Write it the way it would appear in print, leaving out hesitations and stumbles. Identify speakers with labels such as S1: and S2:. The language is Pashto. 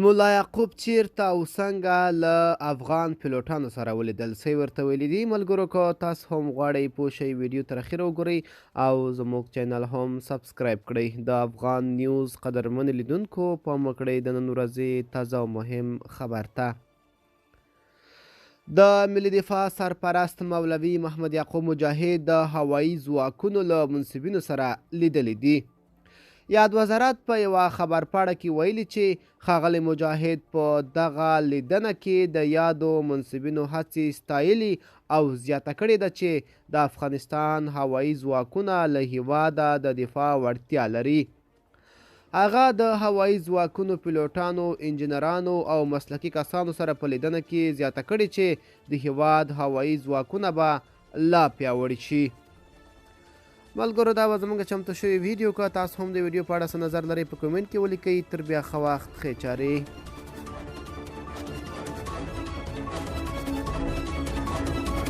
S1: ملا یعقوب چیرته او څنګه له افغان پیلوټانو سره ولیدل؟ څه ورته ویلي دي؟ ملګرو، که تاسو هم غواړئ پوه شئ، ویډیو تر اخره وګورئ او زموږ چینل هم سبسکرایب کړئ. د افغان نیوز قدرمن لیدونکو، پام وکړئ د نن ورځې تازه او مهم خبر ته. د ملي دفاع سرپرست مولوي محمد یعقوب مجاهد د هوایي ځواکونو له منسوبینو سره لیدلي دي. یاد وزارت په یوه خبرپاڼه کې ویلي چې ښاغلی مجاهد په دغه لیدنه کې د یادو منسوبینو هڅې ستایلي او زیاته کړې ده چې د افغانستان هوایي ځواکونه له هیواده د دفاع وړتیا لري. هغه د هوایي ځواکونو پیلوټانو، انجنیرانو او مسلکي کسانو سره په لیدنه کې زیاته کړې چې د هیواد هوایي ځواکونه به لا پیاوړي شي. ملګرو، دا به زموږ چمتو شوې ویډیو. که تاسو هم د ویډیو په اړه څه نظر لرئ، په کومنټ کې ولیکئ. تر بیا ښه وخت، ښې چارې.